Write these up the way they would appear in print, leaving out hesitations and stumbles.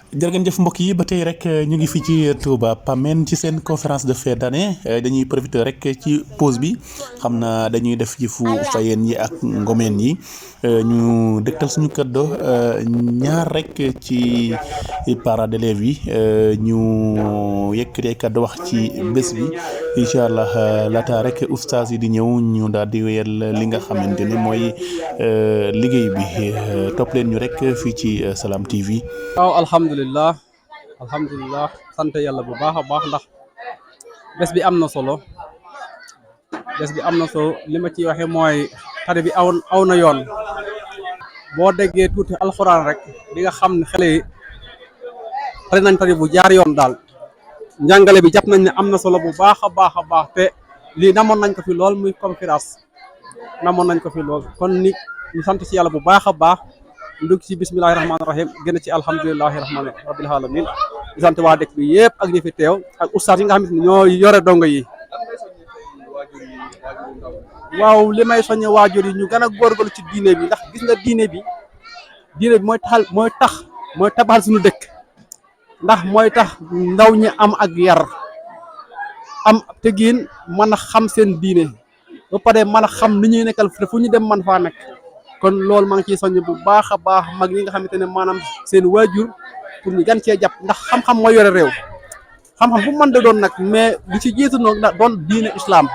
jërë ngeen jëf mbokk yi ba tey rek ñu ngi fi ci Touba Pamene ci seen conférence de fin d'année dañuy profiter rek ci pause bi xam naa dañuy def ci fu fayeen yi ak ngomeen yi ñu dëgtal suñu kàddu ñaar rek ci parents d'élèves yi ñu yëkkatee kàddu wax ci bés bi incha allah laata rek oustaz yi di ñëw ñu daal di wéyal li nga xamante ne mooy liggéey bi topp leen ñu rek fii ci Salam TV. waaw alhamdulilah sant yàlla bu baax a baax ndax bés bi am na solo li ma ciy waxe mooy tari bi aw na yoon boo déggee tuuti alxuraan rek di nga xam ne xale yi tari nañ tari bu jaar yoon daal njàngale bi jàpp nañ ne am na solo bu baax a baax te lii namoon nañ ko fi lool muy conférence namoon nañ ko fi lool kon ni ñu sant ci yàlla bu baax a baax ndugg ci bismillahi rahmaani rahim gën ci alhamdulilahi rahmaani rabbil alamin di sant waa dëkk bi yëpp ak ñi fi teew ak ustaas yi nga xamante ni ñoo yore dongo yi waaw li may soññe waajur yi ñu gën a góorgóorlu ci diine bi ndax gis nga diine bi mooy tabaxal suñu dëkk ndax mooy tax ndaw ñi am ak yar am tegiin mën a xam seen diine ba pare mën a xam ni ñuy nekkal fu ñu dem man faa nekk kon loolu maa ngi ciy soññ bu baax a baax mag ñi nga xamante ne maanaam seen waajur pour ñu gan cee jàpp ndax xam-xam mooy yore réew xam-xam bu mën da doon nag mais li ci jiitu noonu doon diine islam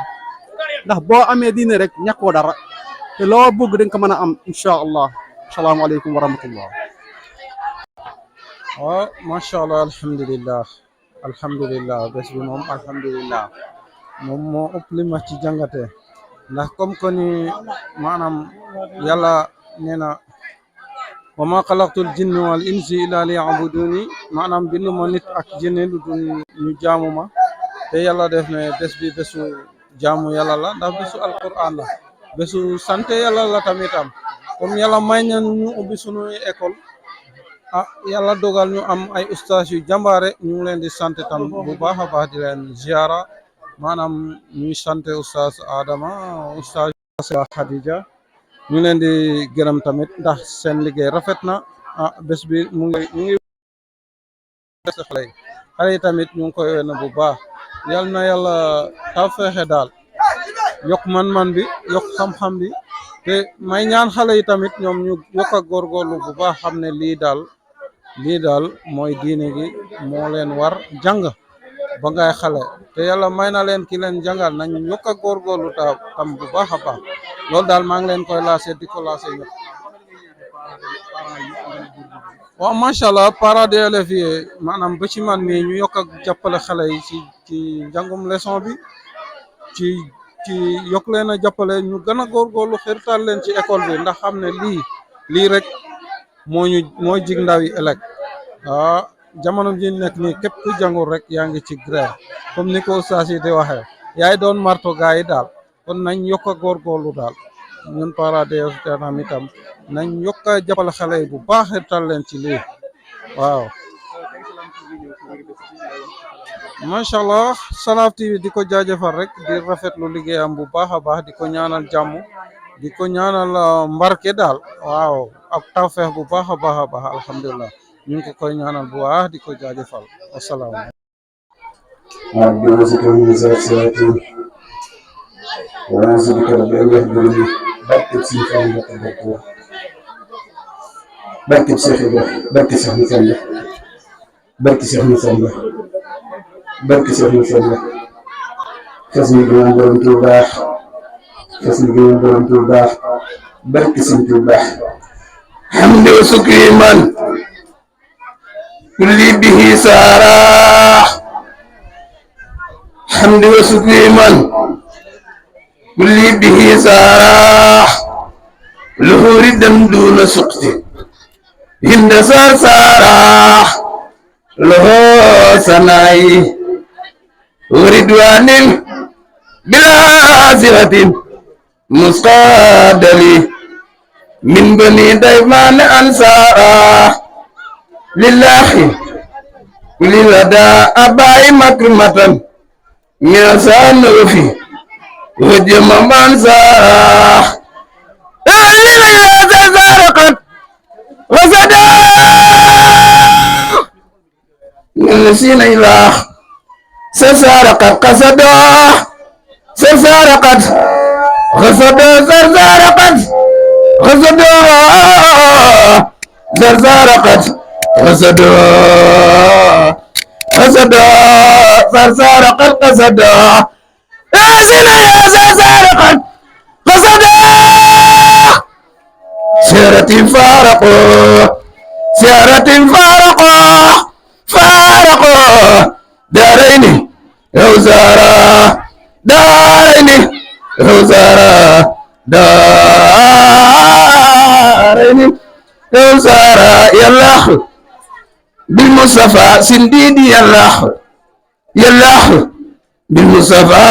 ndax boo amee diine rek ñàkkoo dara te loo bëgg dañ ko mën a am incha allah asalaamaaleykum wa rahmatullah. waaw macha allah alhamdulilah bés bi moom alhamdulilah moom moo ëpp li ma ci jàngate ndax comme que ni maanaam yàlla nee na wa ma xalaqtul jinni wal insi illa liya'buduni maanaam bindu ma nit ak jinne lu dul ñu jaamu ma te yàlla def ne bés bi bésu jaamu yàlla la ndax bésu alquran la bésu sant yàlla la tamitam comme yàlla may na ñu ubbi sunuy école yàlla dogal ñu am ay ustaas yu jàmbaare ñu ngi leen di sant tam bu baax a baax di leen ziara maanaam ñuy sant ustaas Adama ustaas Khadija ñu leen di gërëm tamit ndax seen liggéey rafet na bés bi ñu ngi xale yi tamit ñu ngi koy wéne bu baax yal na yàlla taw feexe daal yokk man-man bi yokk xam-xam bi te may ñaan xale yi tamit ñoom ñu yokk a góorgóorlu bu baax xam ne lii daal mooy diine gi moo leen war jàng ba ngay xale te yàlla may na leen ki leen jàngal nañ yokk a góorgóorlu tam bu baax a baax loolu daal maa ngi leen koy lancé di ko lancé ñëpp waaw macha allah parents d'élèves yi maanaam ba ci man mii ñu yokk a jàppale xale yi ci njàngum leçon bi ci yokk leen a jàppale ñu gën a góorgóorlu xirtal leen ci école bi ndax xam ne lii rek mooy jig ndaw yi ëllëg jamono ji nekk nii képp ku jàngul rek yaa ngi ci grève comme ni ko ustaas yi di waxee yaay doon marto gaa yi daal kon nañ yokk a góorgóorlu daal ñun parents d'élèves itam nañ yokk a jàppale xale yi bu baax tal leen ci lii waaw macha allah Salam TV di ko jaajëfal rek di rafetlu liggéeyam bu baax a baax di ko ñaanal jàmm di ko ñaanal mbarke daal waaw ak tawfeex bu baax a baax alhamdulilah ñu ngi koy ñaanal bu baax di ko jaajëfal wasalaam barkeb Seex Ibrahima barke Seex Musaa barke Seex Musaa barke Seex Musaa xas mi gënoon borom Tuuba xas mi gënoon borom Tuuba barke Sëñ Tuuba hamdi wa sukri man kulli bihi saara hamdi wa sukri man kulli bihi saara luhuri dem duna suqti hinda sarsara loho sanayi ridwanin bila ziratin musqadali min bani dayman ansara lillahi lilada abai makrimatan miasan fi wajma mansara الذين إله سرسارقت قصدوا سرسارقت قصدوا سرسارقت قصدوا سرسارقت قصدوا قصدوا سرسارقت قصدوا أزنا يا سرسارقت قصدوا سيرة فارقوا سيرة فارقوا دارين وزارة دارين وزارة دارين وزارة يالله بالمصطفى سنديدي يالله يالله بالمصطفى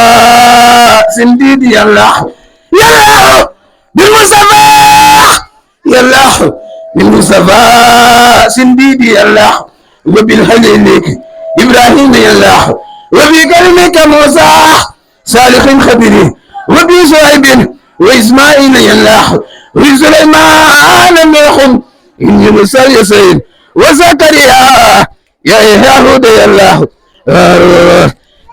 سنديدي يالله يالله بالمصطفى يالله بالمصطفى سنديدي يالله وبالخليل إبراهيم يالله وبكلمك موسى صالح خبير وبشعيب وإسماعيل يالله وسليمان ملح إن يونس يسير وزكريا يا يهود يالله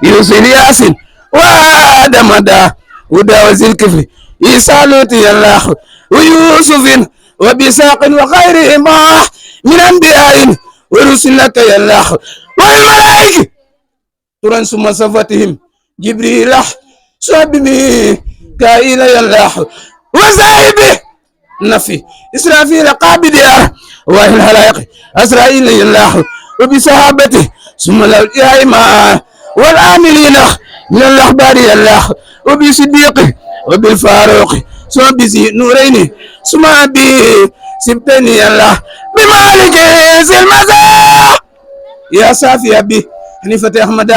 يوسف ياسين وآدم دا وداوز الكفر عيسى لوط يالله ويوسف وبساق وغيرهما من أنبياء ورسلك يالله والملائكة تران ثم صفتهم جبريل صحبه كائل يالله وصاحبه نفي إسرافيل قابل وإن الخلائق أسرائيل يالله وبصحابته ثم الأولياء معه والعاملين من الأخبار يالله وبصديقه وبالفاروق ثم بذي نورين ثم أبي سبتين يالله بمالك ذي المزاح يا صافي أبي حنيفة أحمد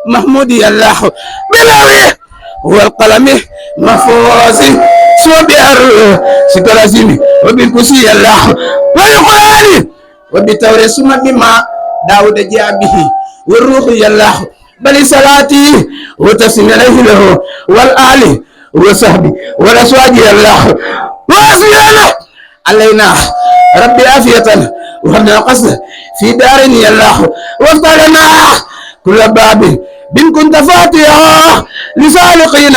محمود يالله بلاوي والقلم محفوظ ثم بأر سكرازيمي وبالكسي يالله والقرآن وبالتوري ثم بما داود جاء به والروح يالله بل صلاتي وتسليم عليه له والآل وصحبه والأسواج يالله وأسلم علينا ربي عافية وهبنا قصد في دار يالله وافتح لنا كل باب بن كنت فاتحا لسالقين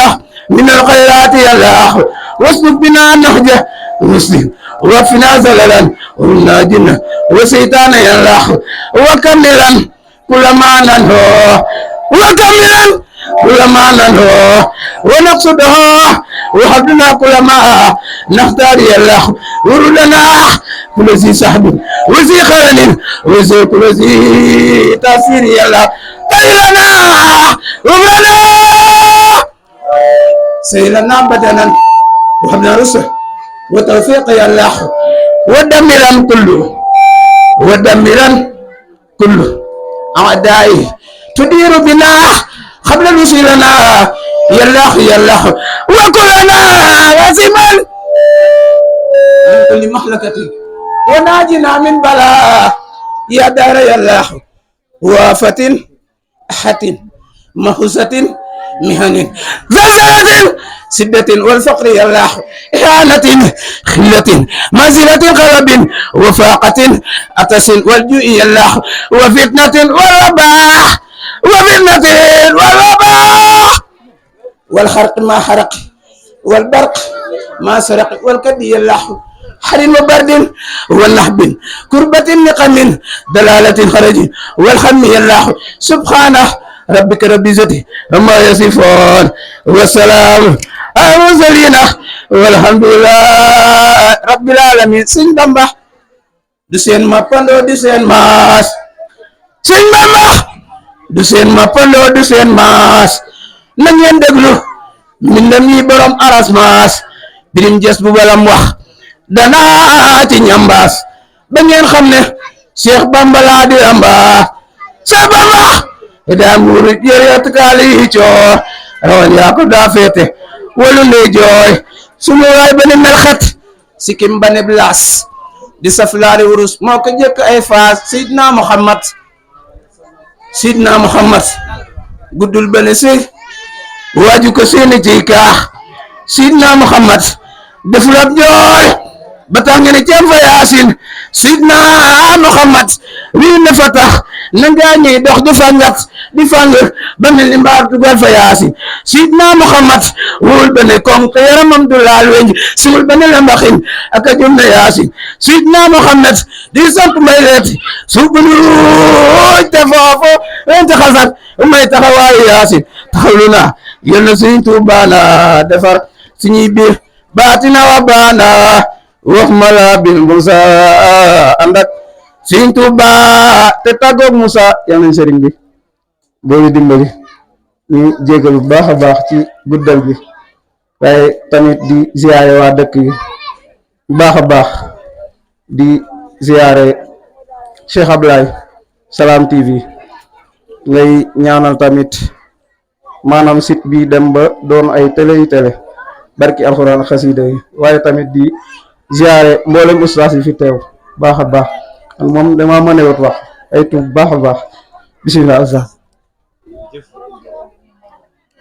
من الخيرات يالله واسلك بنا النهج مسلم وفنا زللا ومنا جنة وسيطان يالله وكملا كل ما ننهو وكملا كل ما ننهو ونقصدها وحبنا كل ما نختار يالله ورلنا كل ذي سحب وذي خير وذي كل ذي تأثير يالله كيلنا ومنا سيلنا بدنا وحبنا رسل وتوفيق يالله ودمرا كله ودمرا كله أعدائي تدير بنا قبل وصولنا يالله يالله وكلنا واسما من كل مخلقة وناجنا من بلاء يا دار يالله وافة أحة مهزة مهن زلزلة سدة والفقر يالله إهانة خلة منزلة قلب وفاقة أتس والجوع يالله وفتنة والوباء وفتنة والوباء والخرق ما حرق والبرق ما سرق والكد يالله حر وبرد والنحب كربة نقم دلالة خرج والخم يالله سبحانه ربك رب عزتي عما يصفون والسلام على المرسلين والحمد لله رب العالمين سين بامبا du seen mappandoo du seen maas seen bamba du seen mappandoo du seen maas na ngeen déglu mbindam yi borom aras maas birim jes bu balam wax danaa ci ñambaas ba ngeen xam ne Cheikh Bamba laa di amba Cheikh Bamba daa muuru yëreet kaali yi coor rawan yaa ko daa féete walu ndey jooy sunu waay ba ni melxet sikim ba ne blaas di saflaari wurus moo ko jëkk ay faas Seydina Muhammad guddul ba ne si waaju ko seeni ciy kaax Seydina Muhammad deful ab jooy ba tax ngeen ceem fa yaasin Seydina Muhammad wii ne fa tax nangaa ñuy dox di fangat di fang ba mel ni mbaar dugal fa yaasin sidna Muhammad wul ba ne kon te yaramam du laal weñ siwul ba ne la mbaxin ak a jum na yaasin sidna Muhammad di samp may leeti suuf bu ñu te foofu wente xasat may taxawaayu yaasin taxawlu naa yal na Sëriñ Tuubaa la defar suñuy biir baatina wa baana wax ma la bil Musa ànd ak Sëriñ Tuubaa te tàggoog Musa yal nañ sëriñ bi boolu dimbali ñu jégalu bu baax a baax ci guddal bi waaye tamit di ziyaare waa dëkk bi bu baax a baax di ziyaare Cheikh Ablaye Salam TV ngay ñaanal tamit maanaam site bi dem ba doon ay télé barki alxuraan xasida yi waaye tamit di ziyaare mboolem ustaas yi fi teew baax a baax moom dama mënewut wax ay tuub baax a baax bismillah ustaas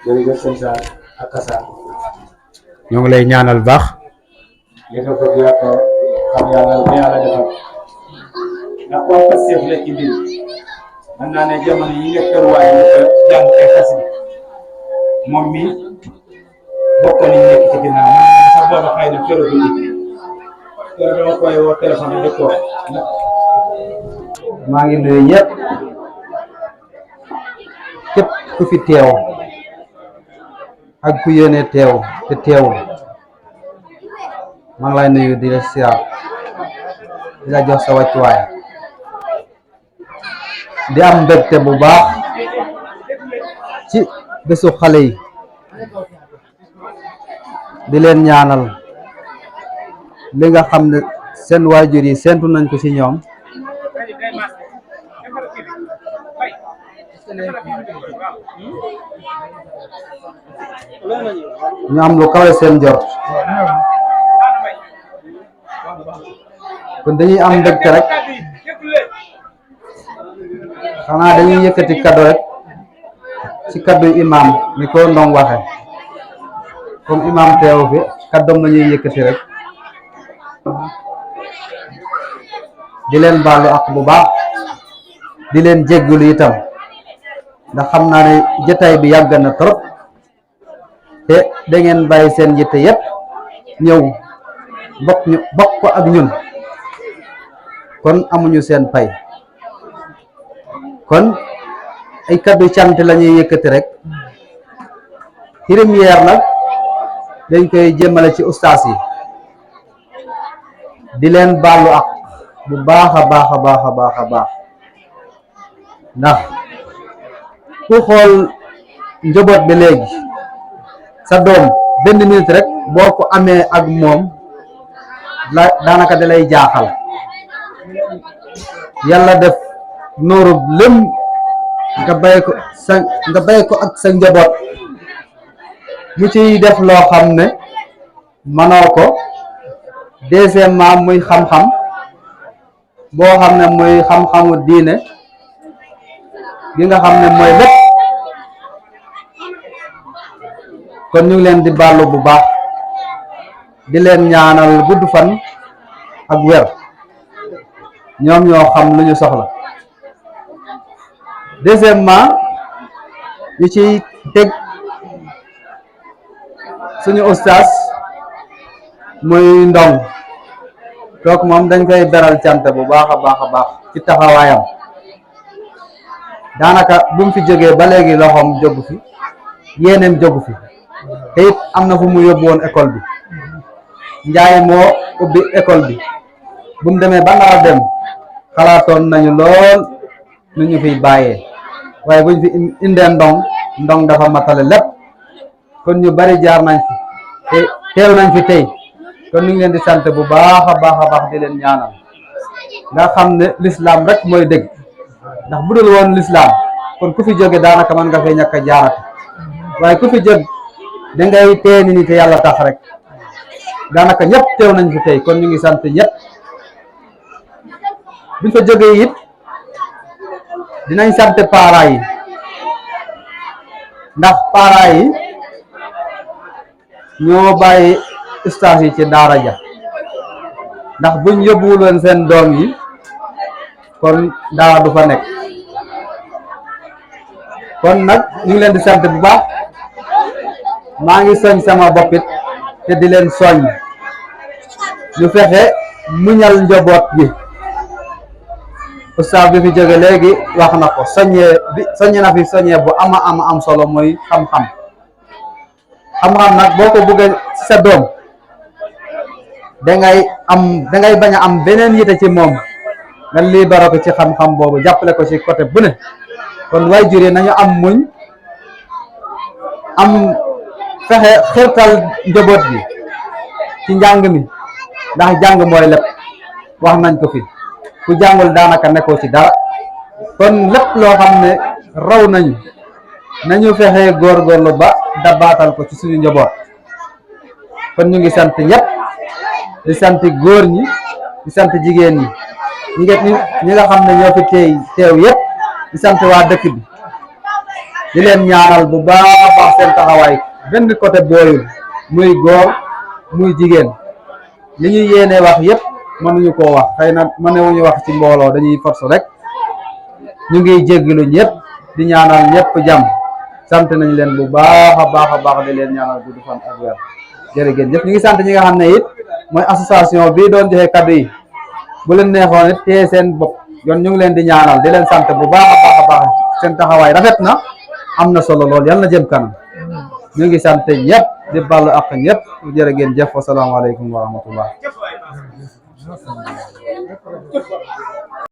jërëjëf sëñ Saar ak Kassa ñoo ngi lay ñaanal baax li nga bëgg yaa ko xam yàlla na yàlla defal ndax kon Pastef la ci mbir mën naa ne jamono yi nga kër waaye nga jàng ay xasida moom mi bokk nañ nekk ci ginnaaw man sax booba xëy na kër bu nit kër dama koy woo téléphone de ko maa ngi nuyu ñëpp képp ku fi teew ak ku yéene teew te teewul maa ngi lay nuyu di la siyaar di la jox sa wàccuwaay di am mbégte bu baax ci bésu xale yi di leen ñaanal li nga xam ne seen waajur yi séntu nañ ko ci ñoom ñu am lu kawe seen jort kon dañuy am mbégte rek xanaa dañuy yëkkati kaddu rek ci kaddu imam ni ko ndong waxe comme imam teew fi kaddoom la ñuy yëkkati rek di leen baalu ak bu baax di leen jéggulu itam ndax xam naa ne jotaay bi yàgg na trop te da ngeen bàyyi seen yitte yépp ñëw bokk ko ak ñun kon amuñu seen pay kon ay kaddu cant la ñuy yëkkati rek première nag dañ koy jëmale ci ustaas yi di leen baalu ak bu baax a baax a baax a baax a baax ndax ku xool njaboot bi léegi sa doom benn minute rek boo ko amee ak moom la daanaka da lay jaaxal yàlla def noorub lëm nga bay ko ak sa njaboot mu ciy def loo xam ne manoo ko deuxièmement muy xam-xam boo xam ne muy xam-xamu diine gi nga xam ne mooy lépp kon ñu ngi leen di baalu bu baax di leen ñaanal gudd fan ak wér ñoom ñoo xam lu ñu soxla deuxièmement ñu ciy teg suñu ustaas muy ndong toog moom dañ koy beral cant bu baax a baax a baax ci taxawaayam daanaka bu mu fi jógee ba léegi loxoom jógu fi yéeneem jógu fi te it am na fu mu yóbbu woon école bi njaay moo ubbi école bi bu mu demee ba nar a dem xalaatoon nañu lool nu ñu fiy bàyyee waaye buñ fi indee ndong dafa matale lépp kon ñu bari jaar nañ fi te teew nañ fi tey kon ñu ngi leen di sant bu baax a baax di leen ñaanal nga xam ne l'islam rek mooy dëgg ndax bu dul woon l'islam kon ku fi jóge daanaka mën nga fay ñàkk a jaarate waaye ku fi jóg da ngay tee ni te yàlla tax rek daanaka ñëpp teew nañ fi tey kon ñu ngi sant ñëpp buñ fa jógee it dinañ sant parents yi ndax parents yi ñoo bàyyi ustaas yi ci daara ja ndax buñ yóbbuwuloon seen doom yi kon daara du fa nekk kon nag ñu ngi leen di sant bu baax maa ngi soñ sama boppit te di leen soñ ñu fexe muñal njaboot gi ustaas bi fi jóge léegi wax na ko soññe na fi soññee bu ama am solo mooy xam-xam nag boo ko bëggee ci sa doom dangay bañ a am beneen yite ci moom nga libéré ko ci xam-xam boobu jàppale ko ci côté bu ne kon waajur yi nañu am muñ am fexe xirtal njaboot bi ci njàng mi ndax jàng mooy lépp wax nañ ko fi ku jàngul daanaka nekkoo ci dara kon lépp loo xam ne raw nañu fexe góorgóorlu ba dabaatal ko ci suñu njaboot kon ñu ngi sant ñëpp di sant góor ñi di sant jigéen ñi ñi nga xam ne ñoo fi teew yëpp di sant waa dëkk bi di leen ñaanal bu baax a baax seen taxawaay benn côté booyul muy góor muy jigéen li ñuy yéene wax yëpp mënuñu koo wax xëy na mënewuñu wax ci mbooloo dañuy force rek ñu ngi jéggilu ñëpp di ñaanal ñëpp jàmm sant nañ leen bu baax a baax di leen ñaanal gudd fan ak weer jërëjëf ñu ngi sant ñi nga xam ne it mooy association bii doon joxe kaddu yi bu leen neexoon it téye seen bopp yoon ñu ngi leen di ñaanal di leen sant bu baax a baax seen taxawaay rafet na am na solo lool yal na jëm kanam ñu ngi sant ñëpp di ballu ak ñëpp jërë ngeen jëf wasalaamaaleykum wa rahmatullah